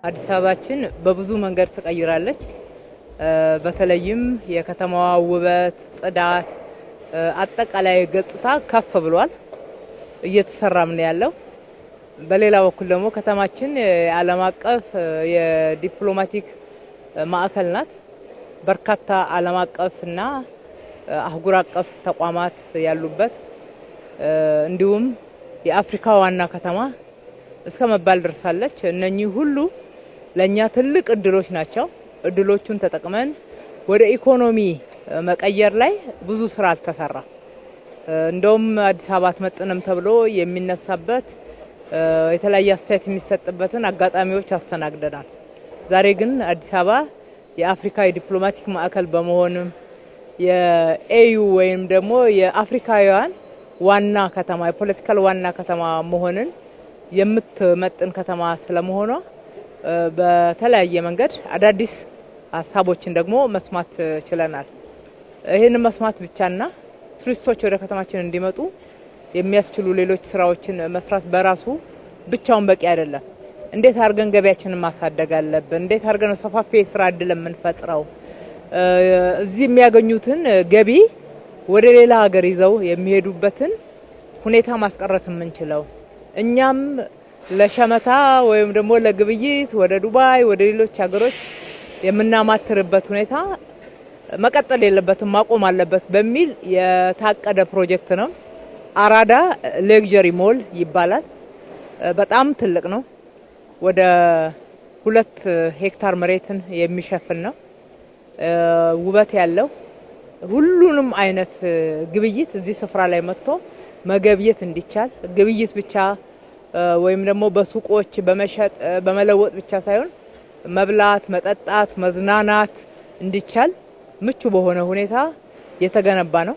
አዲስ አበባችን በብዙ መንገድ ተቀይራለች። በተለይም የከተማዋ ውበት፣ ጽዳት፣ አጠቃላይ ገጽታ ከፍ ብሏል። እየተሰራም ነው ያለው። በሌላ በኩል ደግሞ ከተማችን የዓለም አቀፍ የዲፕሎማቲክ ማዕከል ናት። በርካታ ዓለም አቀፍና አህጉር አቀፍ ተቋማት ያሉበት እንዲሁም የአፍሪካ ዋና ከተማ እስከ መባል ደርሳለች። እነኚህ ሁሉ ለእኛ ትልቅ እድሎች ናቸው። እድሎቹን ተጠቅመን ወደ ኢኮኖሚ መቀየር ላይ ብዙ ስራ አልተሰራ። እንደውም አዲስ አበባ አትመጥንም ተብሎ የሚነሳበት፣ የተለያየ አስተያየት የሚሰጥበትን አጋጣሚዎች አስተናግደናል። ዛሬ ግን አዲስ አበባ የአፍሪካ የዲፕሎማቲክ ማዕከል በመሆንም የ AU ወይም ደግሞ የአፍሪካውያን ዋና ከተማ፣ የ political ዋና ከተማ መሆንን የምትመጥን ከተማ ስለመሆኗ በተለያየ መንገድ አዳዲስ ሀሳቦችን ደግሞ መስማት ችለናል። ይህንን መስማት ብቻና ቱሪስቶች ወደ ከተማችን እንዲመጡ የሚያስችሉ ሌሎች ስራዎችን መስራት በራሱ ብቻውን በቂ አይደለም። እንዴት አድርገን ገበያችንን ማሳደግ አለብን? እንዴት አድርገን ነው ሰፋፊ የስራ እድል የምንፈጥረው? እዚህ የሚያገኙትን ገቢ ወደ ሌላ ሀገር ይዘው የሚሄዱበትን ሁኔታ ማስቀረት የምንችለው፣ እኛም ለሸመታ ወይም ደግሞ ለግብይት ወደ ዱባይ፣ ወደ ሌሎች ሀገሮች የምናማትርበት ሁኔታ መቀጠል የለበትም፣ ማቆም አለበት በሚል የታቀደ ፕሮጀክት ነው። አራዳ Luxury Mall ይባላል። በጣም ትልቅ ነው። ወደ 2 ሄክታር መሬትን የሚሸፍን ነው። ውበት ያለው፣ ሁሉንም አይነት ግብይት እዚህ ስፍራ ላይ መጥቶ መገብየት እንዲቻል፣ ግብይት ብቻ ወይም ደግሞ በሱቆች በመሸጥ በመለወጥ ብቻ ሳይሆን መብላት፣ መጠጣት፣ መዝናናት እንዲቻል ምቹ በሆነ ሁኔታ የተገነባ ነው።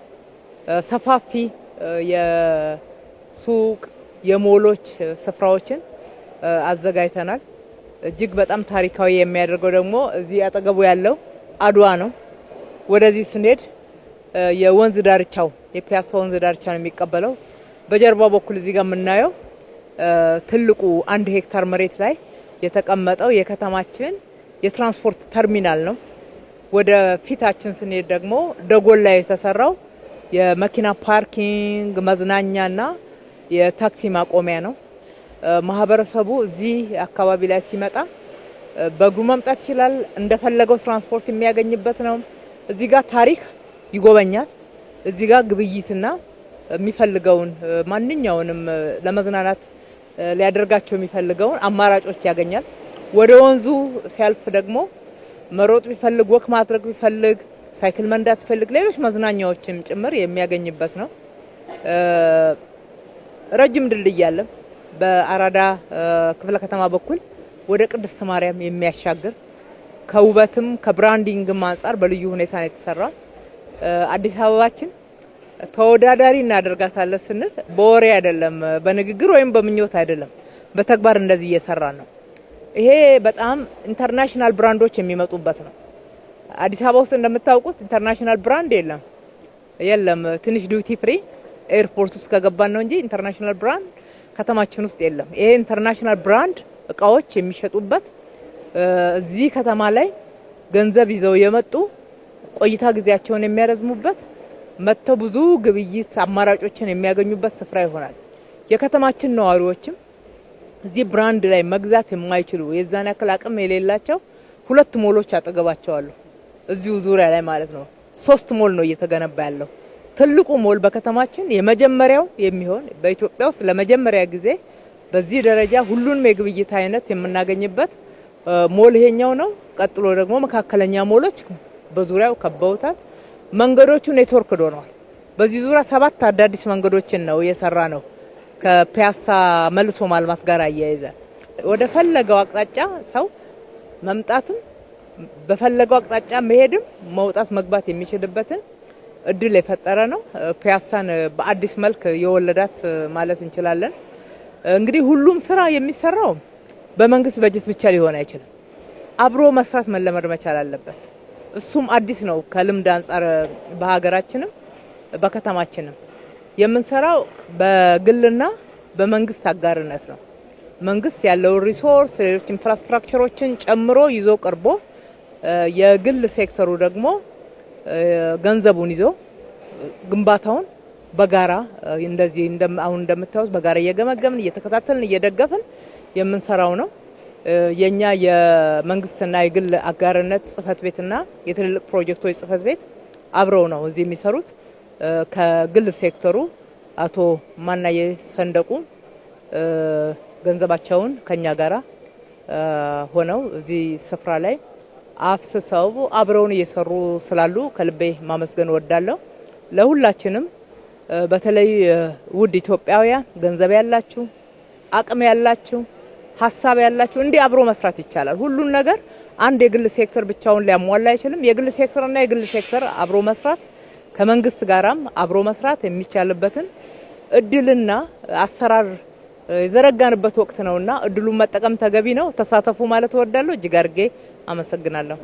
ሰፋፊ የሱቅ የሞሎች ስፍራዎችን አዘጋጅተናል። እጅግ በጣም ታሪካዊ የሚያደርገው ደግሞ እዚህ አጠገቡ ያለው አድዋ ነው። ወደዚህ ስንሄድ የወንዝ ዳርቻው፣ የፒያሳ ወንዝ ዳርቻ ነው የሚቀበለው። በጀርባው በኩል እዚህ ጋር የምናየው ትልቁ 1 ሄክታር መሬት ላይ የተቀመጠው የከተማችን የትራንስፖርት ተርሚናል ነው። ወደ ፊታችን ስንሄድ ደግሞ ደጎል ላይ የተሰራው የመኪና parking፣ መዝናኛና የታክሲ ማቆሚያ ነው። ማህበረሰቡ እዚህ አካባቢ ላይ ሲመጣ በእግሩ መምጣት ይችላል። እንደፈለገው ትራንስፖርት የሚያገኝበት ነው። እዚህ ጋር ታሪክ ይጎበኛል። እዚህ ጋር ግብይትና የሚፈልገውን ማንኛውንም ለመዝናናት ሊያደርጋቸው የሚፈልገውን አማራጮች ያገኛል። ወደ ወንዙ ሲያልፍ ደግሞ መሮጥ ቢፈልግ፣ walk ማድረግ ቢፈልግ፣ ሳይክል መንዳት ቢፈልግ፣ ሌሎች መዝናኛዎችም ጭምር የሚያገኝበት ነው። ረጅም ድልድይ አለ። በአራዳ ክፍለ ከተማ በኩል ወደ ቅድስት ማርያም የሚያሻግር፣ ከውበትም ከ branding ም አንጻር በልዩ ሁኔታ ነው የተሰራ። አዲስ አበባችን ተወዳዳሪ እናደርጋታለን ስንል በወሬ አይደለም፣ በንግግር ወይም በምኞት አይደለም፣ በተግባር እንደዚህ እየሰራ ነው። ይሄ በጣም international brand ኦች የሚመጡበት ነው። አዲስ አበባ ውስጥ እንደምታውቁት international brand የለም የለም። ትንሽ duty free airport ውስጥ ከገባን ነው እንጂ international brand ከተማችን ውስጥ የለም። ይሄ international brand እቃዎች የሚሸጡበት፣ እዚህ ከተማ ላይ ገንዘብ ይዘው የመጡ ቆይታ ጊዜያቸውን የሚያረዝሙበት፣ መጥተው ብዙ ግብይት አማራጮችን የሚያገኙበት ስፍራ ይሆናል። የከተማችን ነዋሪዎችም እዚህ brand ላይ መግዛት የማይችሉ፣ የዛን ያክል አቅም የሌላቸው ሁለት ሞሎች አጠገባቸው አሉ። እዚሁ ዙሪያ ላይ ማለት ነው። ሶስት ሞል ነው እየተገነባ ያለው። ትልቁ ሞል በከተማችን የመጀመሪያው የሚሆን፣ በኢትዮጵያ ውስጥ ለመጀመሪያ ጊዜ በዚህ ደረጃ ሁሉንም የግብይት አይነት የምናገኝበት ሞል ይሄኛው ነው። ቀጥሎ ደግሞ መካከለኛ ሞሎች በዙሪያው ከበውታል። መንገዶቹ ኔትወርክ ሆነዋል። በዚህ ዙሪያ ሰባት አዳዲስ መንገዶችን ነው እየሰራ ነው። ከፒያሳ መልሶ ማልማት ጋር አያይዘ ወደ ፈለገው አቅጣጫ ሰው መምጣትም በፈለገው አቅጣጫ መሄድም መውጣት መግባት የሚችልበትን እድል የፈጠረ ነው። ፒያሳን በአዲስ መልክ የወለዳት ማለት እንችላለን። እንግዲህ ሁሉም ስራ የሚሰራው በመንግስት በጀት ብቻ ሊሆን አይችልም። አብሮ መስራት መለመድ መቻል አለበት። እሱም አዲስ ነው ከልምድ አንጻር፣ በሀገራችንም በከተማችንም የምንሰራው በግልና በመንግስት አጋርነት ነው። መንግስት ያለውን resource፣ ሌሎች infrastructure ኦችን ጨምሮ ይዞ ቀርቦ የግል ሴክተሩ ደግሞ ገንዘቡን ይዞ ግንባታውን በጋራ እንደዚህ አሁን እንደምታዩት በጋራ እየገመገምን፣ እየተከታተልን፣ እየደገፍን የምንሰራው ነው። የኛ የመንግስትና የግል አጋርነት ጽህፈት ቤትና የትልልቅ ፕሮጀክቶች ጽህፈት ቤት አብረው ነው እዚህ የሚሰሩት። ከግል ሴክተሩ አቶ ማናዬ ሰንደቁ ገንዘባቸውን ከኛ ጋራ ሆነው እዚህ ስፍራ ላይ አፍስሰው አብረውን እየሰሩ ስላሉ ከልቤ ማመስገን እወዳለሁ። ለሁላችንም በተለይ ውድ ኢትዮጵያውያን፣ ገንዘብ ያላችሁ፣ አቅም ያላችሁ፣ ሀሳብ ያላችሁ እንዲህ አብሮ መስራት ይቻላል። ሁሉን ነገር አንድ የግል ሴክተር ብቻውን ሊያሟላ አይችልም። የግል ሴክተርና የግል ሴክተር አብሮ መስራት፣ ከመንግስት ጋራም አብሮ መስራት የሚቻልበትን እድልና አሰራር የዘረጋንበት ወቅት ነውና እድሉን መጠቀም ተገቢ ነው። ተሳተፉ ማለት እወዳለሁ። እጅግ አድርጌ አመሰግናለሁ።